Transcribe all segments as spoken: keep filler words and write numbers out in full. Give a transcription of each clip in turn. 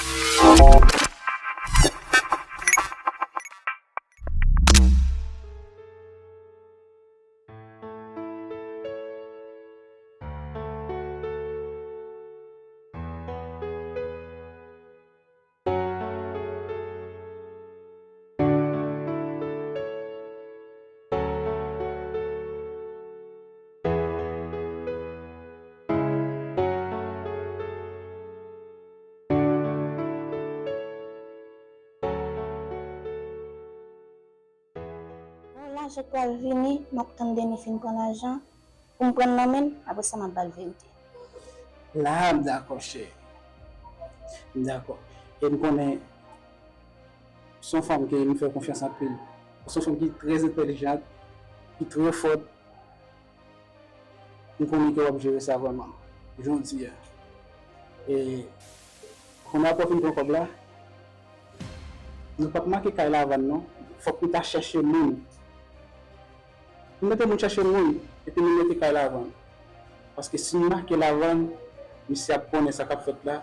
Bon, lajan pral vini, m ap tann Deni fin pran lajan pou m pran l nan men l, apre sa m ap ba l verite. La, m dakò, cheri. M dakò. E m konnen se yon fanm ke m fè konfyans anpil. Se yon fanm ki trè entèlijant, ki trè fòt. M konnen ke w ap jere sa vrèman, jan w di a. E kounye a pou w fin pran kòb la, nou p ap make kay la vann non. Fòk nou ta chèche moun. Nou mete moun chèche moun, epi nou mete kay la vann. Paske si n make l a vann, misye ap konnen sa k ap fèt la,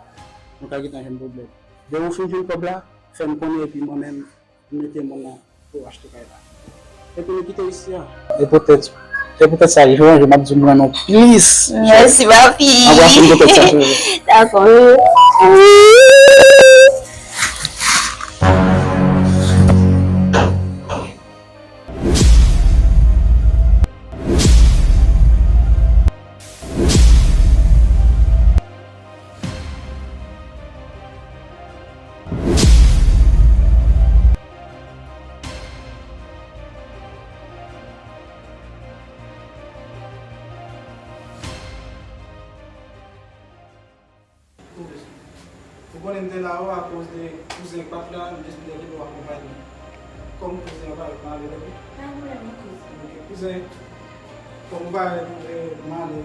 nou ka gentan jwenn pwoblèm. Depi w fin jwenn kòb la, fè m konnen epi mwen menm, m mete moun nan pou achte kay la. Epi nou kite isi a. E poutèt, e poutèt sa, Joanje, m ap di w m renmen w plis. Mèsi, papi. Anbrase m poutèt sa, cheri. Dakò. Ou konnen m te la, wi, akoz de kouzen k pa t la, m te espere ke w akonpaye m. Kòm kouzen an parèt, m ale, oke? Pa gen pwoblèm, non, kouzen. Oke, kouzen, kòm ou parèt, m ale.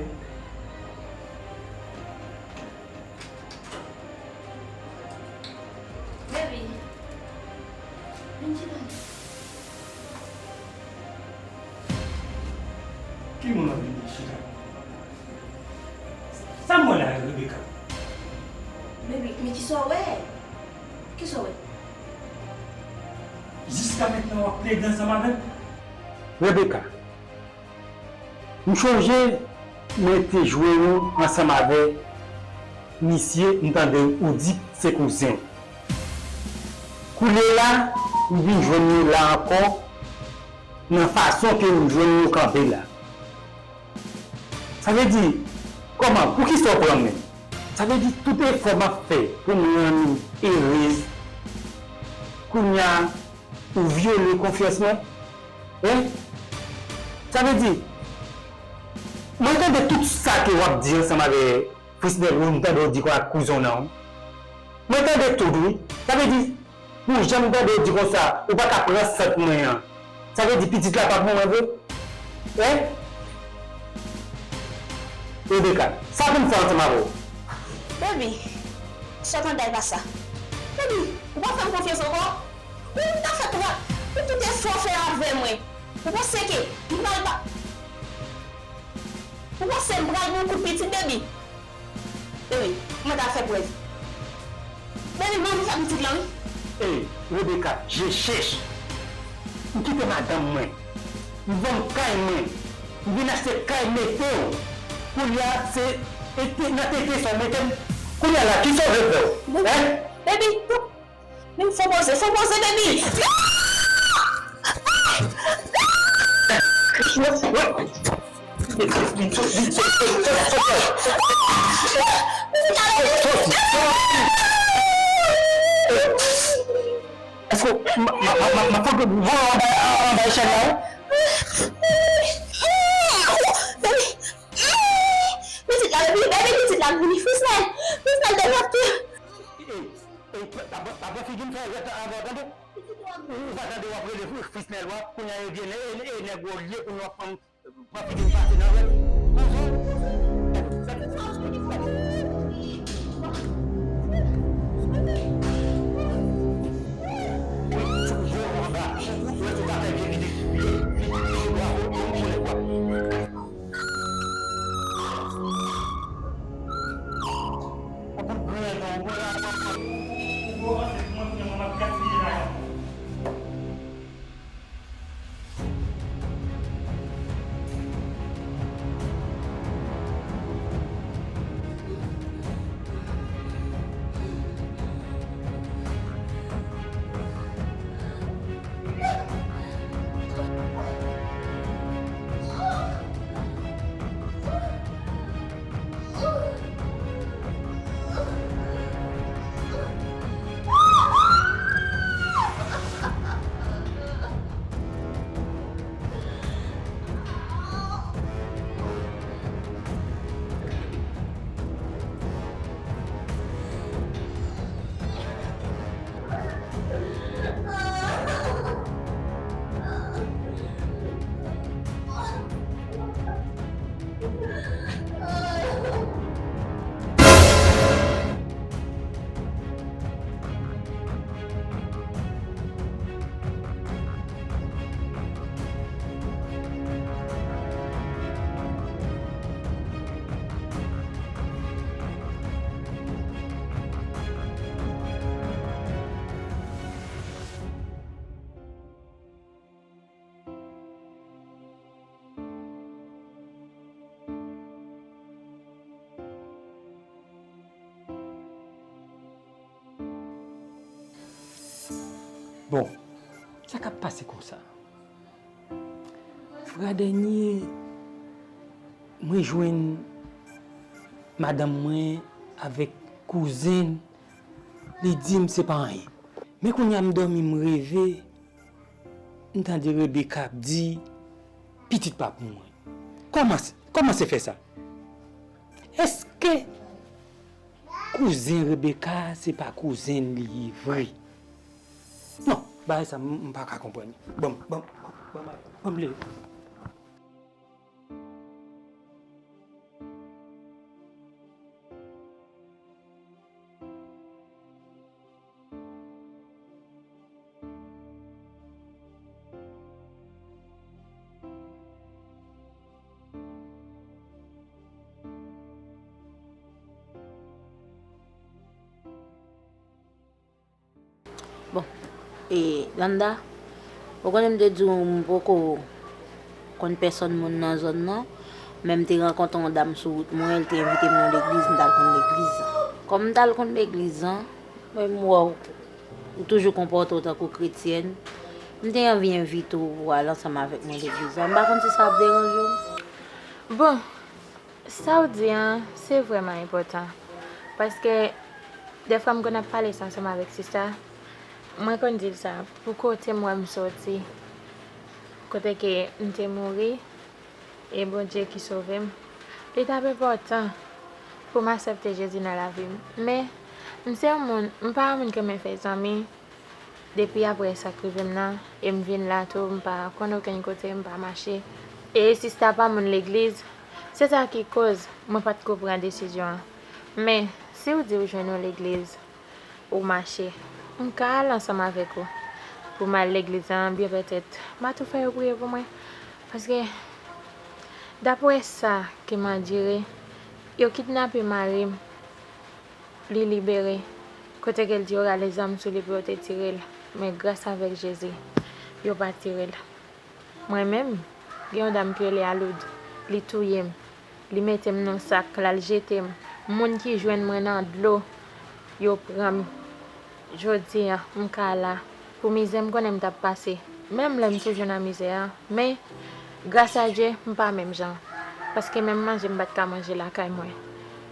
Baby, vin chita. Ki moun ap vin chita? Sa m wè la, Rebecca? Baby, men kisa w wè? Kisa w wè? Jiska mentnan w ap plede ansanm avè m? Rebecca, m chonje mwen te jwe w ansanm avè misye, m tande ou di se kouzen w. Koulye la, m vin jwenn nou la ankò nan fason ke m jwenn nou kanpe la. Sa vle di, kòman, poukisa w pran m menm? Sa vle di tout efò m ap fè pou m rann ou erez, kounye a, ou vyole konfyans mwen? Hein? Sa vle di, mwen tande tout sa ke w ap di ansanm avè Frisnel, ou m tande w di konsa ak kouzen w nan, wi. Mwen tande tout, wi. Sa vle di, pou jan m tande w di konsa, ou pa ka pran sant mwen an. Sa vle di pitit la pa pou mwen vre? Hein? Rebecca, sa pou m fè ansanm avè w? Baby, sa w tande a e pa sa. Baby, ou pa fè m konfyans ankò? Ou ta fè twa, pou tout efò w fè avè mwen. Ou panse ke m pral pa, ou panse m pral ba w kout pitit, baby? Baby, kòman ta fè prèv? Baby, ban m fè pitit lan, wi. Ey, Rebecca, je chèch. M kite madanm mwen. M vann kay mwen. M vin achte kay mete w. Kounye a, se ete, nan tete sa w mete m. Kounye a la, kisa w vle fè w? Baby, hein? Baby, men fò poze, fò poze, baby. Èske m, m, m, m, m ap fè w voye anba, anba echèl la, wi? Pitit la, baby, baby, pitit la vini. Frisnel, Frisnel, te mèt tou. Ey, pa, pa, pa pran figi m fè rèt avè w, tande? Ou pa tande w ap rele Frisnel, w ap kounye a e vye nè-, e, e nèg w olye pou nou ap pran, pran figi m pase nan rèt. Kouzon. Ou wè tout atè vye vide. Ou kout grenn, ou grenn. Bon, sa k ap pase konsa? Fwa dènye, mwen jwenn madanm mwen avèk kouzen l, li di m se pa anyen. Men kounye a m dòmi, m reve, m tande Rebecca ap di, pitit pa pou mwen. Kòman, kòman se fè sa? Èske kouzen Rebecca se pa kouzen l li ye vre? Non, bagay sa m, m pa ka konprann. Bon, bon, bon, bon, bon, bon, bon, Bon, e Landa, ou konnen m te di w m poko konn pèsòn moun nan zòn nan, men m te rankontre yon dam sou wout mwen, li te envite m nan legliz, m t al konn legliz. Kòm m t al konn legliz, mwen m wè w, ou toujou konpòte w tankou kretyèn, m te anvi envite w pou w al ansanm avèk mwen legliz la. M pa konn si sa ap deranje w. Bon, sa w di an, se vrèman enpòtan. Paske dèfwa m konn ap pale sa ansanm avèk sista, mwen konn di l sa, pou kote m wè m soti, kote ke m te mouri, e Bondye ki sove m. Li t ap enpòtan pou m aksepte Jezi nan lavi m. Men, m se yon moun, m pa yon moun ki renmen fè zanmi. Depi apre sa k rive m nan, e m vin la tou, m pa konn okenn kote, m pa mache. E sista pa moun legliz, se sa ki koz mwen pa t ko pran desizyon an. Men, si w di w jwenn yon legliz, ou mache, m ka al ansanm avèk ou. Pou m al legliz lan, byen petèt, m a tou fè yo priye pou mwen. Paske, dapre sa ke m andire, yo kidnape mari m, li libere. Kote ke l di yo rale zam sou li pou yo te tire l. Men gras avèk Jezi, yo pa tire l. Mwen menm, gen yon dam ki rele Aloud, li touye m. Li mete m nan sak, l al jete m. Moun ki jwenn mwen nan dlo, yo pran m. Jodi a, m ka la. Pou mizè m konnen m t ap pase. Menm lè m toujou nan mizè a, men, gras a Dye, m pa menm jan. Paske menm manje m pa t ka manje lakay mwen.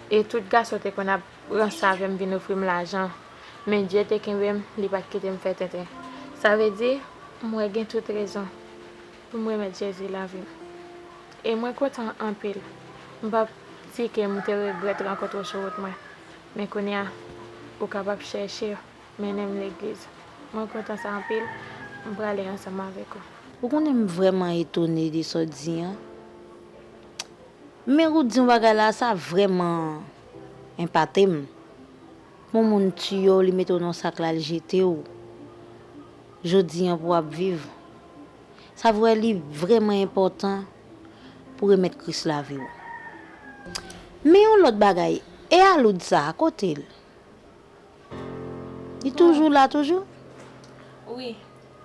E tout gason te konn ap ranse avè m, vin ofri m lajan. Men Dye te kenbe m, li pa t kite m fè tenten. Sa vle di, m wè gen tout rezon pou m remèt Jezi lavi m. E mwen kontan anpil. M p ap di ke m te regrèt rankontre w sou wout mwen. Men kounye a, ou kapab chèche mennen m legliz. Mwen kontan sa anpil, m prale ansanm avèk ou. Ou konnen m vrèman etone de sa w di an. Men ou di yon bagay la, sa vrèman enpate m. Yon moun tiye w, li mete w nan sak la, li jete w. Jodi an pou w ap viv. Sa vle di li vrèman enpòtan pou w remèt Kris lavi w. Men yon lòt bagay, e Aloud sa a, kote l? Li toujou la, toujou? Wi,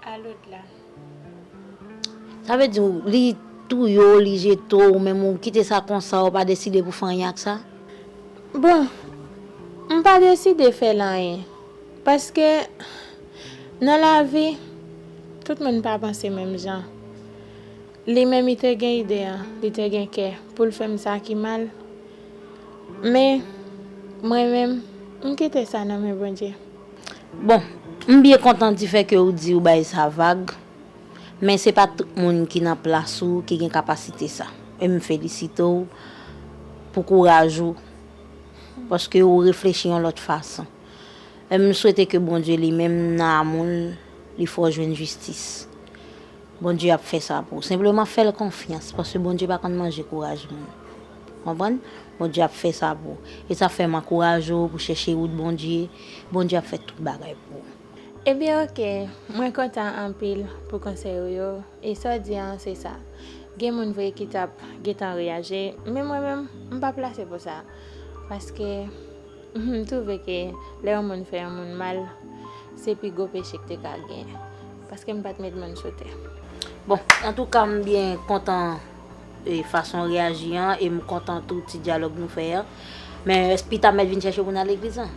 Aloud la. Sa vle di w, li touye w, li jete w, ou menm ou kite sa konsa, ou pa deside pou fè anyen ak sa? Bon, m pa deside fè l anyen. Paske nan lavi, tout moun pa panse menm jan. Li menm, li te gen ide an, li te gen kè pou l fè m sa ki mal. Men, mwen menm, m kite sa nan men Bondye. Bon, m byen kontan difè ke ou di ou bay sa vag, men se pa tout moun ki nan plas ou ki gen kapasite sa. E m felisite w pou kouraj ou, paske ou reflechi yon lòt fason. E m swete ke Bondye li menm nan amou l, li fè w jwenn jistis. Bondye ap fè sa pou ou. Senpleman fè l konfyans, paske Bondye pa konn manje kouraj moun. Konprann? Bondye ap fè sa pou ou. E sa fè m ankouraje w pou chèche wout Bondye. Bondye ap fè tout bagay pou ou. Ebyen, oke. Mwen kontan anpil pou konsèy ou yo. E sa w di an, se sa. Gen moun vre ki t ap gentan reyaji, men mwen menm, m pa plase pou sa. Paske M twouve ke lè yon moun fè yon moun mal, se pi gwo peche k te ka gen. Paske m pa t met moun sou tè. Bon, antouka, m byen kontan, e, fason w reyaji an, e m kontan tou ti dyalòg nou fè an. Men, èske pita m mèt vin chèche w pou n al legliz lan?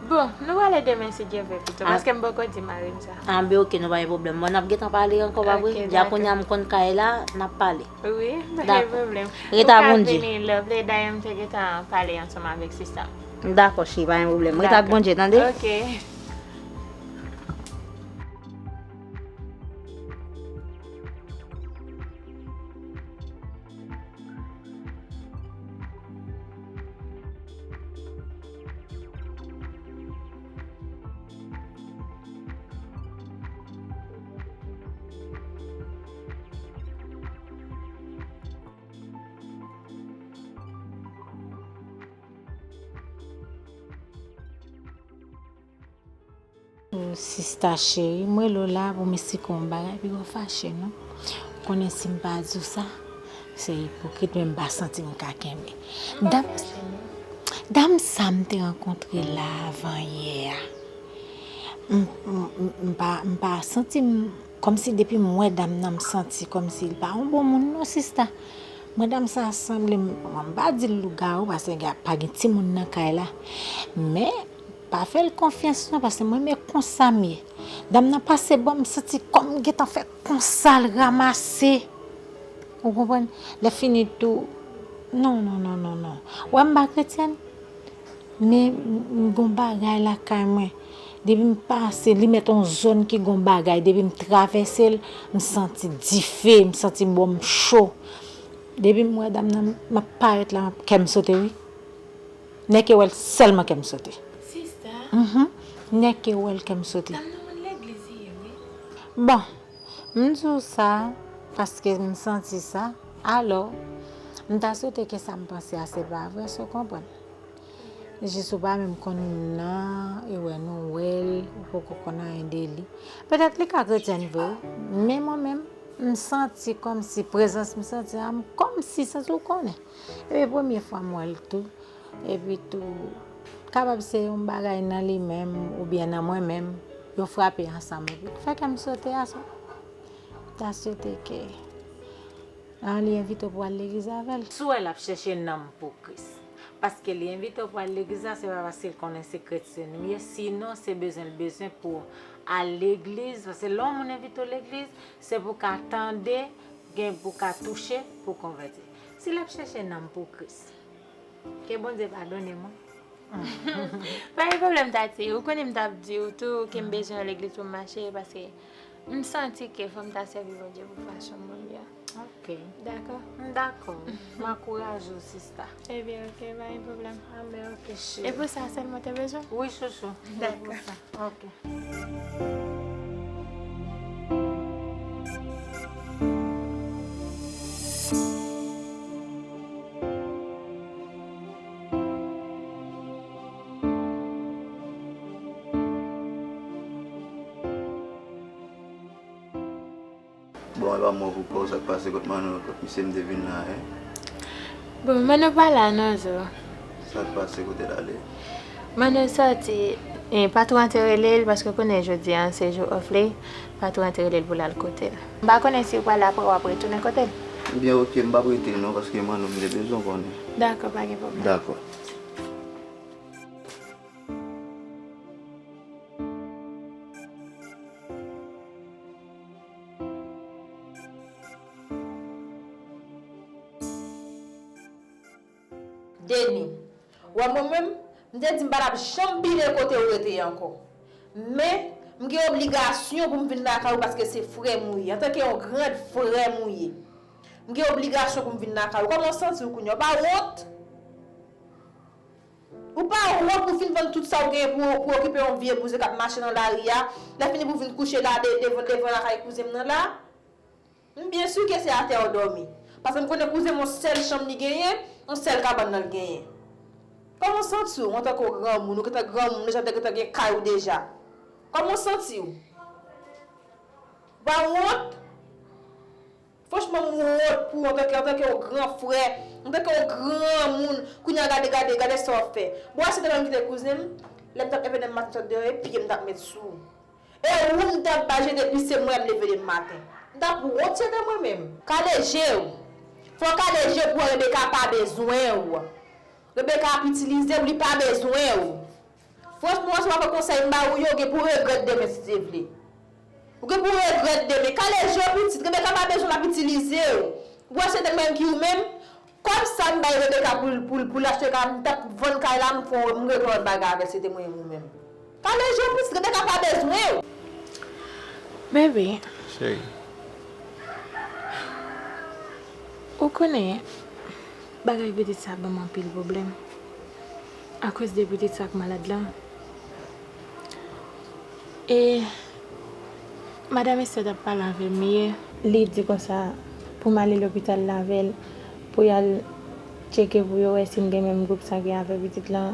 Bon, nou prale demen si Dye vle pito, paske m poko di mari m sa. Anben, oke, nou pa gen pwoblèm. Bon, n ap gentan pale ankò, pa vre? Ok, dakò. Dja kounye a m konn kay la, n ap pale. Wi, pa gen pwoblèm. Dakò. Ret ak Bondye. Ou ka vini lè w vle, dayè m te gentan pale ansanm avèk sista m. Dakò, cheri, pa gen pwoblèm. Ret ak Bondye, tande? Ok. Sista cheri, m rele w la pou m esplike w yon bagay, epi w fache, non? Ou konnen si m pa di w sa, se ipokrit, men m pa santi m ka kenbe. Dam, dam sa m te rankontre la avan yè a, m, m, m, m pa, m pa santi m, kòmsi depi m wè dam nan, m santi kòmsi l pa yon bon moun, non, sista. M wè dam sa sanble, m, m pa di l lougawou, paske pa gen timoun nan kay la. Men, pa fè l konfyans non, paske mwen menm konsa m ye. Dam nan pase bò m, m santi kò m gentan fè konsa l ramase. Ou konprann? Lè fini tou, non, non, non, non, non. Ou wè m pa kretyèn, men m, m gon bagay lakay mwen. Depi m pase, li mèt yon zòn ki gon bagay. Depi m travèse l, m santi dife, m santi bò m cho. Depi m wè dam nan, m ap parèt la, kè m sote, wi. Nèk e wè l sèlman kè m sote. Sista. Mhm. Nèk e wè l kè m sote. Dam nan moun legliz li ye, wi. Bon, m di w sa paske m santi sa. Alò, m ta swete ke sa m panse a se pa vre, èske w konprann? Jis ou pa menm konn moun nan, e wè nou wè l, ou poko konn anyen de li. Petèt li ka kretyèn vre, wi, men mwen menm, m santi kòmsi prezans m santi a, m kòmsi santi w konnen. Epi premye fwa m wè l tou. Epi tou, kapab se yon bagay nan li menm oubyen nan mwen menm, yo frape ansanm epi fè kè m sote a sa. M ta swete ke, an, li envite w pou w al legliz avè l. Si w wè l ap chèche nanm pou Kris. Paske li envite w pou w al legliz la, se pa paske l konnen se kretyen nou ye, sinon se bezwen l bezwen pou w al legliz. Paske lè yon moun envite w legliz, se pou w ka tande, gen pou w ka touche, pou w konvèti. Si l ap chèche nanm pou Kris, ke Bondye padone m, wi. Pa gen pwoblèm, Tati. Ou konnen m t ap di w tou ke m bezwen yon legliz pou m mache, paske m santi ke fò m ta sèvi Bondye pou fason moun yo. Ok. Dakò? M dakò. M ankouraje w, sista. Ebyen, ok, pa gen pwoblèm. Anben, ok, cheri. E pou sa sèlman w te bezwen? Wi, chouchou. Dakò. Se pou sa. Ok. Bon, e pa mwen pou pa w, sa k pase, kot Manno, kot misye m te vin la, en? Bon, Manno pa la non, Zo. Sa k pase, kote l ale? Manno sòti, e, patwon an te rele l, paske w konnen jodi a se jou off li, patwon an te rele l pou l al kote l. M pa konnen si w pral apre w ap retounen kote l. Ebyen, ok, m p ap rete non, paske Manno m te bezwen konnen. Dakò, pa gen pwoblèm. Dakò. Deni, ou wè mwen menm, m te di m pa t ap janm pile kote ou rete ankò. Men, m gen obligasyon pou m vin lakay ou paske se frè m ou ye. Antanke yon grand frè m ou ye. M gen obligasyon pou m vin lakay ou. Kòman w santi w kounye a? Ou pa wont? Ou pa wont pou w fin vann tout sa w genyen pou, pou w okipe yon vye bouzen k ap mache nan lari a, lè fini pou w vin kouche la de, devan, devan lakay kouzen m nan la? M byen si ke se atè w dòmi. Paske m konnen kouzen m yon sèl chanm li genyen, yon sèl kabann nan l genyen. Kòman w santi w antanke yon granmoun, ou gentan granmoun deja, w gentan gen kay ou deja? Kòman w santi w? Ou pa wont? Franchman, m wont pou w antanke, antanke yon gran frè, antanke yon granmoun. Kounye a gade, gade, gade sa w ap fè. Bon, a se te mwen ki te kouzen m, lè m t ap leve demen maten, m sot deyò, e pye m t ap met sou ou. E ou m t ap ba je depi se mwen m leve demen maten. M t ap wont se de mwen menm. Kale je w. Fò w kale je w pou wè Rebecca pa bezwen w. Rebecca ap itilize w, li pa bezwen w. Franchman, franchman, pa konsèy m ba ou yo, gen pou regrèt demen si Dye vle. Ou gen pou regrèt demen. Kale je w pitit, Rebeka pa bezwen l ap itilize w. Ou wè se te mwen ki ou menm, kòb sa m bay Rebeka pou l, pou l, pou l achte kay la, m t ap vann kay la, m fè, m regle yon bagay avè l, se te mwen ou menm. Kale je w pitit, Rebeka pa bezwen w. Bebe. Cheri. Ou konnen, bagay pitit sa ban m anpil pwoblèm. Akoz de pitit sa k malad la. E madanm Esther t ap pale avè m yè. Li di konsa pou m ale lopital la avè l, pou y al tcheke pou yo wè si m gen menm gwoup sangen avè pitit lan,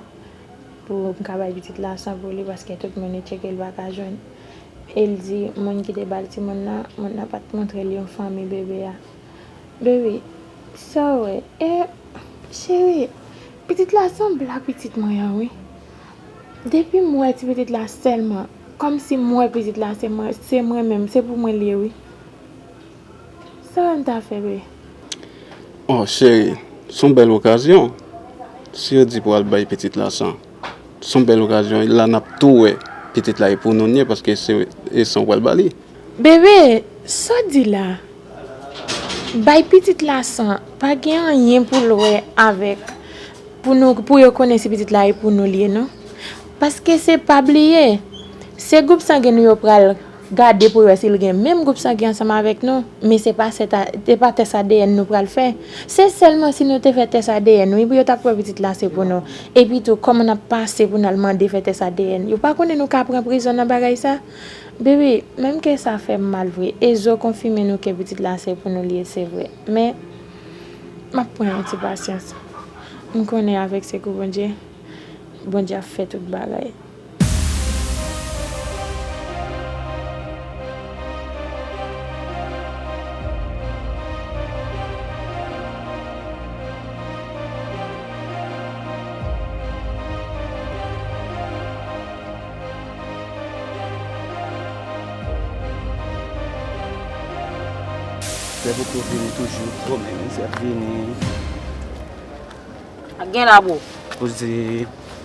pou m ka bay pitit la san pou li, paske tout moun li tcheke, li pa ka jwenn. E l di moun ki te ba l timoun nan, moun nan pa t montre l yon fanmi bebe a. Bebe, sa w wè? E, cheri, pitit la sanble ak pitit mwen an, wi. Depi m wè ti pitit la sèlman, kòmsi m wè pitit la se mwen, se mwen menm, se pou mwen l ye, wi. Sa w wè m ta fè, bebe? Oh, cheri, se yon bèl okazyon. Si yo di pou al bay pitit la san, se yon bèl okazyon. La n ap tou wè pitit la e pou nou l ye, paske se, e san w pral ba li. Bebe, sa w di la? Bay pitit la san pa gen anyen pou l wè avèk, pou nou, pou yo konnen si pitit la e pou nou l ye, non. Paske se pa bliye, se gwoup sangen nou yo pral gade pou yo wè si l gen menm gwoup sangen ansanm avèk nou, men se pa sèt a, se pa tès A D N nou pral fè. Se sèlman si nou te fè tès A D N, wi, pou yo t ap wè pitit la se pou nou. Epi tou, kòman n ap pase pou n al mande fè tès A D N? Yo pa konnen nou ka pran prizon nan bagay sa? Bebe, menm ke sa fè m mal vre, e zo konfime nou ke pitit la se pou nou l ye, se vre. Men, m ap pran yon ti pasyans. M konnen avèk sekou Bondye, Bondye ap fè tout bagay. Lè poko vini toujou, twò menm, misye ap vini. Ak gen la, bro. Poze,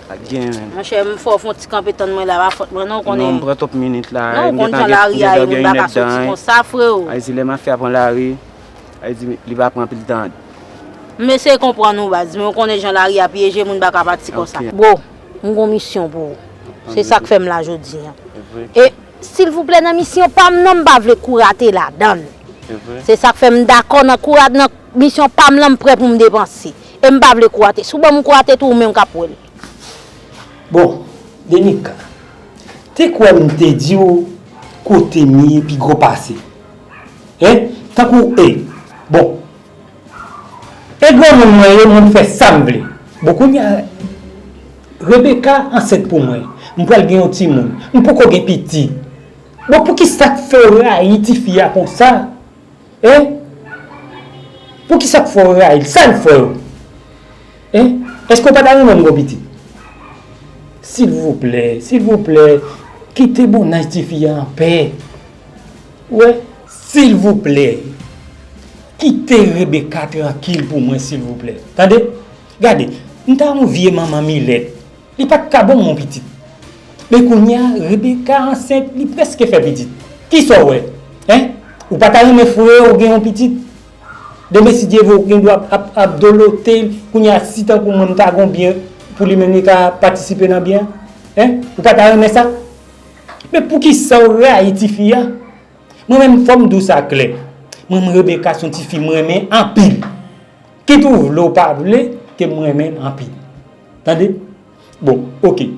ak gen menm. Monchè, m fè w fè yon ti kanpe tann mwen la, pa fòt mwen non, ou konnen. Non, m pran twòp minit la, non, ou konn jan lari a ye, moun pa ka soti konsa, freo. Ay di lè mafya pran lari, ay di li pa pran anpil tan. M eseye konprann ou, baz, men ou konnen jan lari a pyeje, moun pa ka pati konsa. Ok. Bro, m gon misyon pou ou. Se sa k fè m la jodi a. E, silvouplè, nan misyon pa m nan, m pa vle kou rate ladan l. Se sa k fè m dakò nan kou ra-, nan misyon pa m lan, m prè pou m depanse. E m pa vle kou rate. Si w ban m kou rate tou, ou menm k ap wè l. Bon, Denika, te kwè m te di w kote m ye pi gwo pase. Hein? Tankou, e, bon, e granmoun mwen ye, mwen fè sa m vle. Bon, kounye a, Rebeka ansent pou mwen. M pral gen yon timoun. M poko gen pitit. Bon, poukisa k fè w rayi tifi a konsa? Hein? Poukisa k fè w rayi l? Sa l fè w? Hein? Èske w pa ta renmen m gon pitit? Silvouplè, silvouplè, kite bonnaj tifi a anpè. Ou wè? Silvouplè, kite Rebeka trankil pou mwen, silvouplè. Tande? Gade, m ta yon vye manman milèt. Li pa t ka ban m yon pitit. Men kounye a, Rebeka ansent, li prèske fè pitit. Kisa w wè? Hein? Ou pa ta renmen frè w gen yon pitit? Demen, si Dye vle, ou gen dwa ap, ap, ap dolote l. Kounye a, si tankou mwen, m ta gon byen pou li menm, li ka patisipe nan byen an. Hein? Ou pa ta renmen sa? Men poukisa w rayi tifi a? Mwen menm, fò m di w sa klè. Mwen menm, Rebeka se yon tifi m renmen anpil. Kit ou vle ou pa vle, ke m renmen l anpil. Tande? Bon, oke.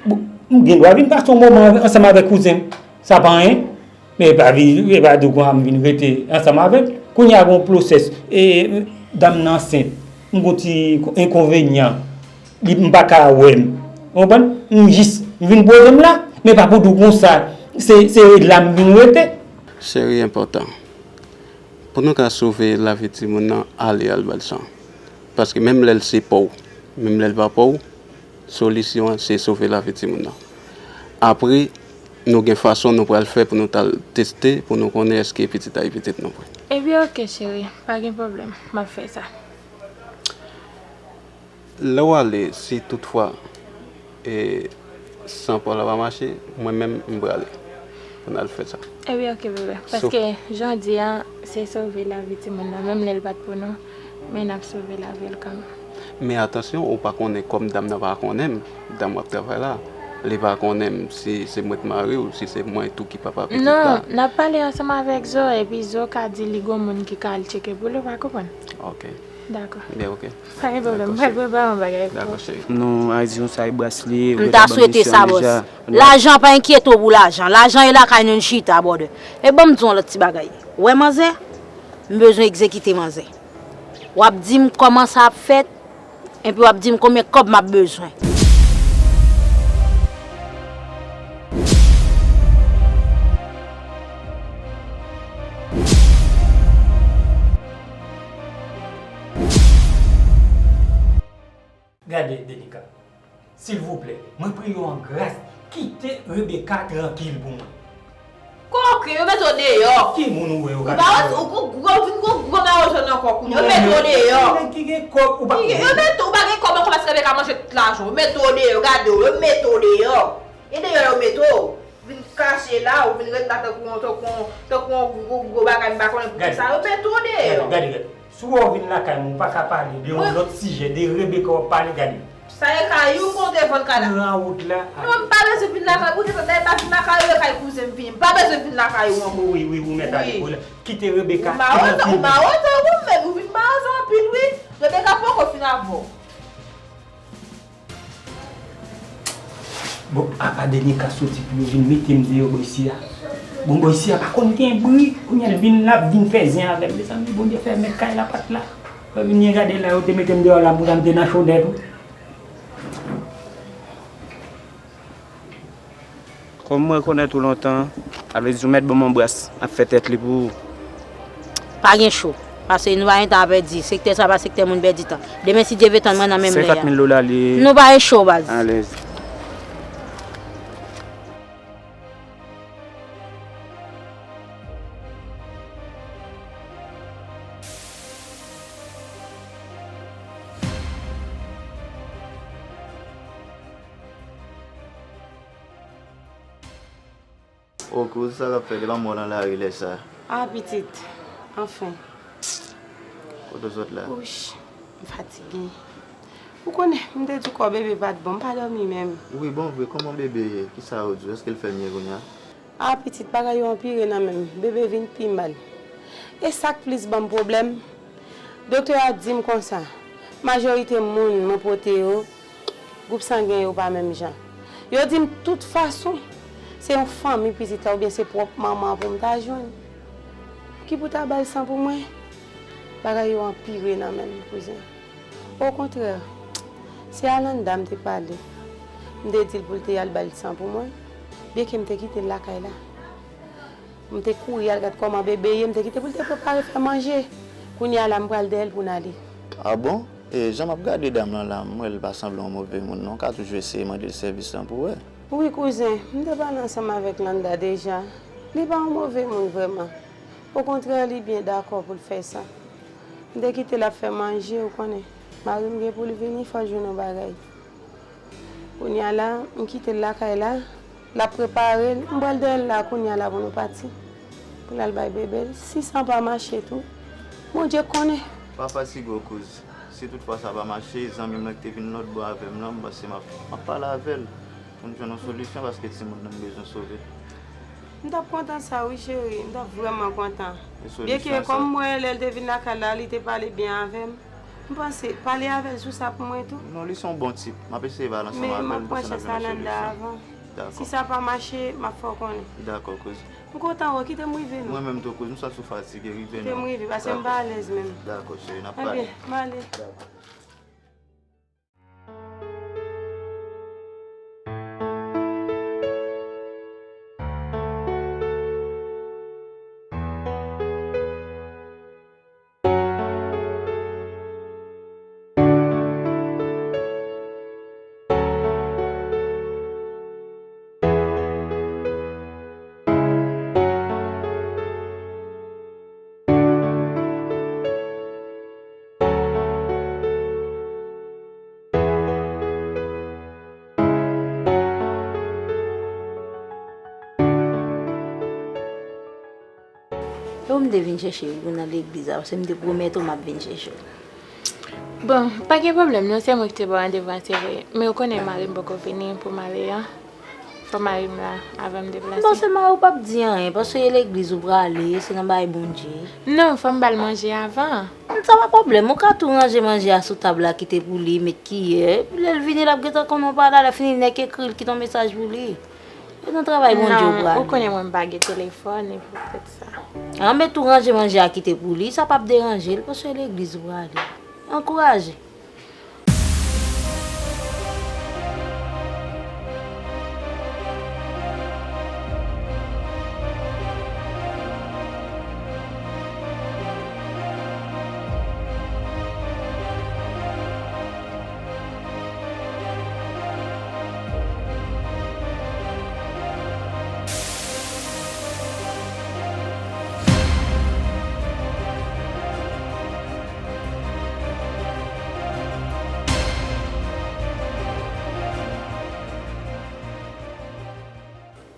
Bon, m gen dwa vin pase yon moman ansanm avèk kouzen m. Sa pa anyen. Men e pa vi-, e pa di w konsa m vin rete ansanm avè l. Kounye a gon pwosès, e, dam nan ansent. M gon ti enkonvenyan. Li, m pa ka wè m. Ou konprann? M jis, m vin poze m la, men pa pou di w konsa, se, se la m vin rete. Cheri, enpòtan. Pou nou ka sove lavi timoun nan, ale al ba l san. Paske menm lè l se pa w, menm lè l pa pa w, solisyon an se sove lavi timoun nan. Apre, nou gen fason nou pral fè pou nou t al teste, pou nou konnen èske pitit la e pitit nou vre. Ebyen, oke, cheri, pa gen pwoblèm, m ap fè sa. Lè w ale, si toutfwa E san pa w la pa mache, mwen menm, m prale. Ann al fè sa. Ebyen, oke, bebe. Paske, jan w di a, se sove lavi timoun nan, menm lè l pa t pou nou, men n ap sove lavi l kanmenm. Men atansyon, ou pa konnen kòm dam nan pa konnen m, dam w ap travay la. Li pa konnen m si se mwen k mari w, si se mwen tou ki papa pitit la. Non, n ap pale ansanm avèk Zo, epi Zo ka di li gon moun ki ka al tcheke pou li, w pa konprann? Oke. Dakò. Byen, oke. Pa gen pwoblèm, m pral prepare yon bagay pou ou. Dakò, cheri. Non, Ayiti konsa e bras li ye. M ta swete sa, bòs. Lajan, pa enkyete w pou lajan. Lajan e lakay nou n chita, brother. E ban m di w yon lòt ti bagay. Ou wè manzè? M bezwen egzekite manzè. W ap di m kòman sa ap fèt, epi w ap di m konbyen kòb m ap bezwen. Gade, Denica, silvouplè, mwen priye w an gras, kite Rebecca trankil pou mwen. Koken, yo mete w deyò. Ki moun ou wè yo ka mete w deyò? Ou pa wè, ou, ou, ou vin gon gwo mawozo nan kò kounye a. Yo mete w deyò. Nèg ki gen kòb, ou pa... Yo mete w, ou pa gen kòb ankò paske Rebecca manje tout lajan w. Yo mete w deyò, gade w, yo mete w deyò. E deyò yo mete w. Vin kache la, ou vin ret la tankou yon, tankou yon, tankou yon gwo, gwo, gwo bagay, m pa konnen pou kisa yo mete w deyò. Gade, gade, gade. Si w wè w vin lakay mwen, ou pa ka pale de yon lòt sijè, de Rebecca w ap pale, gade. Sa e kay ou, kote w te vann kay la? Pran wout la. Non, m pa bezwen vin lakay ou, ou te tande, pa vin lakay ou, e kay kouzen m vini. M pa bezwen vin lakay ou ankò. Wi, wi, ou mèt ale. Wi. Kite Rebecca trankil. Ou mawozo, ou mawozo, ou menm, ou vin mawozo anpil, wi. Rebecca poko fin avè w. Bon, apa Denica soti pou yo vin mete m deyò bò isi a? Bon, bò isi a pa konn gen bri. Kounye a l vin la, vin fè zen avè m. Mezanmi, Bondye fè mèt kay la pa t la. Yo vin byen gade la, yo te mete m deyò la, poutan m te nan chodè tou. Kòm mwen rekonèt ou lontan, sa vle di ou mèt ban m yon bras, m ap fè tèt li pou ou. Pa gen cho. Paske nou pa gen tan a pèdi. Sektè sa pa sektè moun pèdi tan. Demen, si Dye vle, tann mwen nan menm lè a. Senkant mil dola li ye. Nou pa gen cho, baz. Alèz. O, kouz, sa k ap fèt? E pa mò nan lari lè sa. A, pitit. Anfen. Kote w sot la? Wouch, m fatige. Ou konnen, m te di w kò bebe pa t bon, m pa dòmi menm. Wi, bon vre, kòman bebe ye? Kisa yo di w? Èske l fè mye kounye a? A, pitit, bagay yo anpire nan men m. Bebe vin pi mal. E sa k plis ban m pwoblèm, doktè a di m konsa, majorite moun mwen pote yo, gwoup sangen yo pa menm jan. Yo di m tout fason, se yon fanmi pitit la oubyen se pwòp manman an pou m ta jwenn. Ki pou ta ba l san pou mwen? Bagay yo anpire nan men m, kouzen. Okontrè, se Alanda m te pale. M te di l pou l te al ba l san pou mwen, byenke m te kite l lakay la. M te kouri al gad kòman bebe ye, m te kite pou l te prepare fè manje. Kounye a la, m pral dèyè l pou n ale. A bon? E jan m ap gade dam lan la, m wè l pa sanble yon move moun non. Ou ka toujou eseye mande l sèvis lan pou wè. Wi, kouzen, m te pale ansanm avèk Landa deja. Li pa yon move moun vrèman. Okontrè, li byen dakò pou l fè sa. M te kite l ap fè manje, ou konnen. Mari m gen pou l vini, fò l jwenn yon bagay. Kounye a la, m kite l lakay la, l ap prepare l, m pral dèyè l la kounye a la pou nou pati. Pou l al bay bebe l, si sa pa mache tou, Bondye konnen. Pa fatige w, kouz. Si toutfwa sa pa mache, zanmi m nan ki te vin lòt bò avè m lan, m panse m ap, m ap pale avè l pou n jwenn yon solisyon, paske timoun nan bezwen sove. M t ap kontan sa wi, cheri, m t ap vrèman kontan. Byenke kòm m wè lè l te vin lakay la, li te pale byen avè m. M panse, pale avè l sou sa pou mwen tou. Non, li se yon bon tip. M ap eseye pale ansanm avè l pou sa n ap jwenn yon solisyon. Men m ap pran chans Alanda avan. Dakò. Si sa pa mache, m ap fè w konnen. Dakò, kouz. M kontan wè w, kite m rive non. Mwen menm tou, kouz, m santi w fatige, rive non. Kite m rive, paske m pa alèz menm. Dakò, cheri, n ap pale. Ebyen, m ale. Dakò. Yo, m te vin chèche w nan legliz la, paske m te pwomèt ou m ap vin chèche w. Bon, pa gen pwoblèm non, se mwen ki te ba w randevou an, se vre. Men ou konnen mari m poko vini pou m ale an. Fò mari m la, avan m deplase. Bon, se mari w p ap di anyen, paske e legliz ou prale, se nan bagay Bondye. Non, fò m ba l manje avan. Sa pa pwoblèm, ou ka tou ranje manje a sou tab la, kite pou li, met kiyè. Epi lè l vini, l ap gentan konnen w pa la, lè fini, nèk ekri l, kite yon mesaj pou li. E nan travay Bondye ou prale. Non, ou konnen mwen m pa gen telefòn, e poutèt sa. Anben tou ranje manje a kite pou li, sa p ap deranje l, paske legliz ou prale. Ankouraje.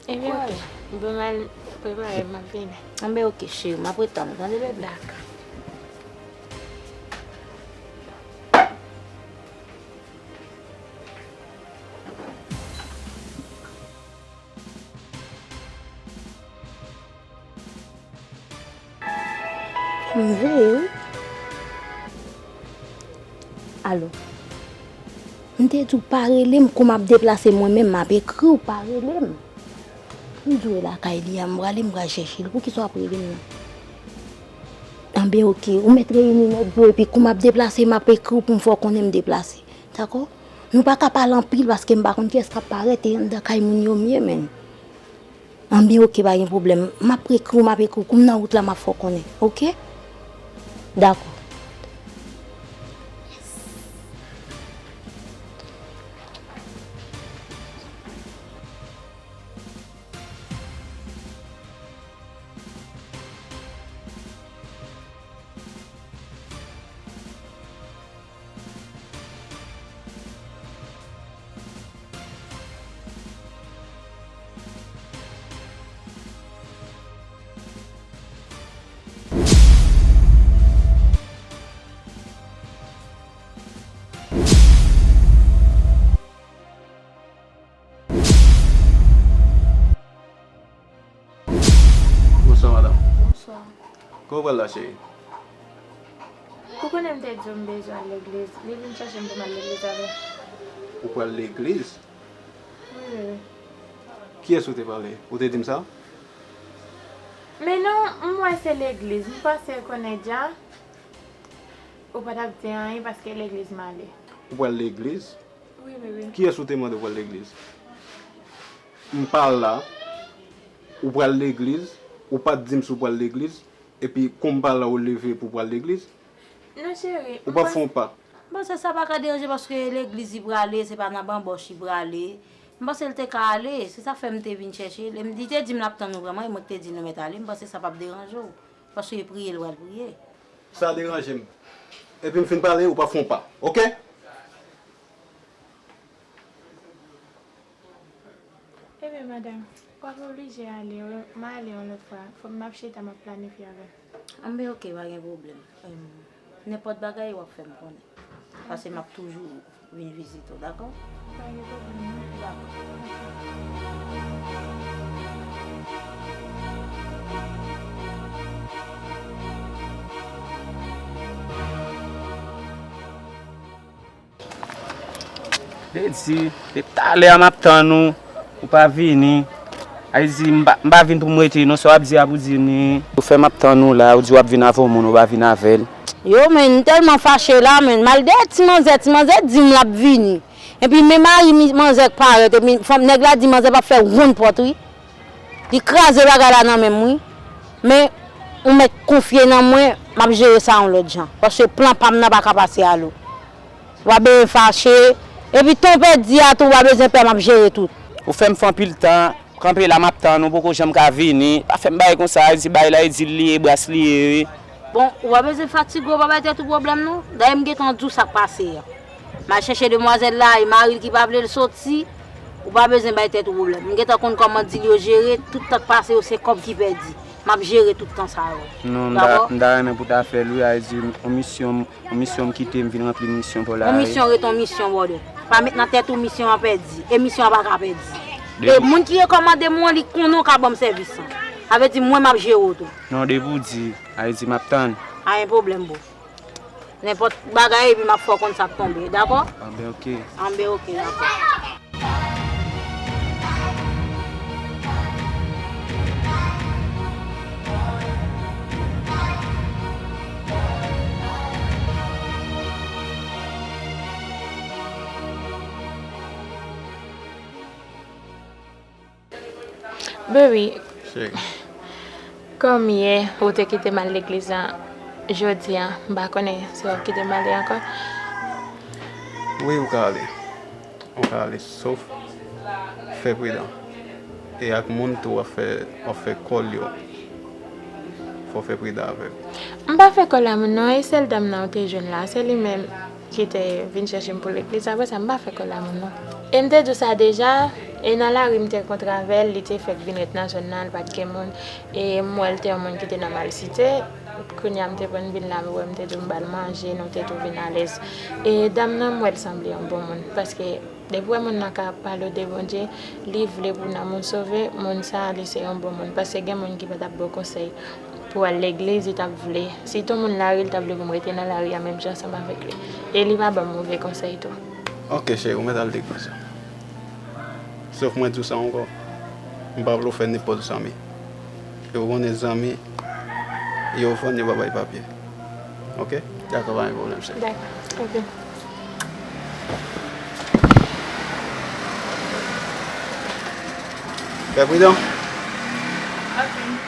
Ebyen, oke. Bon, m al prepare, m ap vini. Anben, oke, cheri, m ap ret tann ou, tande, bebe? Dakò. M veye wi. Alo. M te di w pa rele m, kou m ap deplase mwen menm, m ap ekri w, pa rele m. M di w e lakay li a, m prale, m pral chèche l. Poukisa w ap rele m nan? Anben, oke, ou mèt reyini nèg yo, epi kou m ap deplase, m ap ekri w pou m fè w konnen m deplase. Dakò? Nou pa ka pale anpil, paske m pa konn kiyès k ap parèt, e anndan kay moun yo m ye, menn. Anben, oke, pa gen pwoblèm. M ap ekri w, m ap ekri w. Kou m nan wout la, m ap fè w konnen. Oke? Dakò. Bonswa, madanm. Bonswa. Kote w pral la, cheri? Ou konnen m te di w m bezwen al legliz. Li vin chèche m pou m al legliz avè l. Ou pral legliz? Wi, wi, wi. Kiyès ou te pale? Ou te di m sa? Men non, m wè se legliz. M panse kounye a, ou pa t ap di anyen paske legliz m ale. Ou pral legliz? Wi, wi, wi. Kiyès ou te mande w pral legliz? M pa la, ou pral legliz, ou pa t di m si w pral legliz, epi kou m pa la ou leve pou w pral legliz? Non, cheri, ou p ap fè yon pa. M panse sa pa ka deranje paske legliz li prale, se pa nan banbòch li prale. M panse l te ka ale, se sa fè m te vin chèche l. E m, li te di m l ap tann ou vrèman, e mwen ki te di l nou mèt ale, m panse sa p ap deranje w. Paske e priye l pral priye. Sa deranje m. Epi m fin pale, ou p ap fè yon pa, oke? Ebyen, madanm, w ap oblije ale, wi. M a ale yon lòt fwa. Fò m ap chita, m ap planifye avè l. Anben, oke, pa gen pwoblèm. Em, nenpòt bagay, w ap fè m konnen. Paske m ap toujou vin vizite w, dakò? Pa gen pwoblèm, non. Dakò. Li di, depi talè a m ap tann ou, ou pa vini. Ay di, m pa, m pa vin pou m rete, non, sa w ap di a pou di ni. Ou fè m ap tann ou la, ou di w ap vin avè yon moun, ou pa vin avè l. Yo, men, m tèlman fache la, men, malgre ti manzè, ti manzè di m l ap vini. Epi, men mari mi, manzè k parèt, epi, fanm, nèg la di manzè p ap fè wonn pòt, wi. Li kraze bagay la nan men m, wi. Men, ou mèt konfye nan mwen, m ap jere sa yon lòt jan. Paske plan pa m nan pa ka pase a lou. Ou pa bezwen fache. Epi ton pèdi a tou, ou pa bezwen pè, m ap jere tout. Ou fè m fè anpil tan, kanpe la m ap tann ou, poko janm ka vini. Pa fè m bagay konsa, di bagay la, e di l li ye, bras li ye, wi. Bon, ou pa bezwen fatige w, pa bay tèt ou pwoblèm non. Dayè m gentan di w sa k pase a. M al chèche demwazèl la, e mari l ki pa vle l soti. Ou pa bezwen bay tèt ou pwoblèm. M gentan konn kòman dil yo jere, tout tan k pase yo se kòb ki pèdi. M ap jere tout tan sa yo. Non, m ta, m ta renmen pou ta fè l, wi, a di, yon misyon, yon misyon m kite m vin ranpli misyon pa w la. Yon misyon ret yon misyon, brother. Pa met nan tèt ou misyon an pèdi. E misyon an pa ka pèdi. E moun ki rekòmande m ou an, li konnen w ka ban m sèvis lan. Sa vle di, mwen, m ap jere w tou. Non, depi w di, a di, m ap tann. Pa gen pwoblèm, bro. Nenpòt bagay, epi m ap fè w konn sa k tonbe, dakò? Anben, oke. Anben, oke, dakò. Baby, Cheri. Kòm yè ou te kite m al legliz la, jodi a, m pa konnen si w ap kite m ale ankò. Wi, ou ka ale. Ou ka ale, sof fè pridan. E ak moun tou w ap fè, w ap fè kòl yo. Fò w fè pridan avè l. M pa fè kòl a moun non, e sèl dam nan ou te jwenn la, se li menm ki te vin chèche m pou legliz. Apre sa, m pa fè kòl a moun non. E m te di w sa deja, e nan lari m te kontre avè l, li te fèk vin ret nan zòn nan, l pa t gen moun. E m wè l te yon moun ki te nan malsite. Kounye a m te pran vin la, m wè m te di w m ba l manje, nou te tou vin alèz. E dam nan, m wè l sanble yon bon moun, paske depi w wè moun nan ka ap pale w de Bondye, li vle pou nanm ou sove, moun sa a, li se yon bon moun, paske gen moun ki pa t ap ba w konsèy pou al legliz, li t ap vle. Sitou moun lari, li t ap vle pou m rete nan lari a menm jan ansanm avèk li. E li pa ban m move konsèy tou. Ok, cheri, ou mèt al legliz. Sof mwen di w sa ankò, m pa vle w fè nenpòt zanmi. E ou konnen zanmi, yo vann, yo pa bay papye. Ok? Dakò, pa gen pwoblèm, cheri. Dakò, ok. Fè pridan. Ok.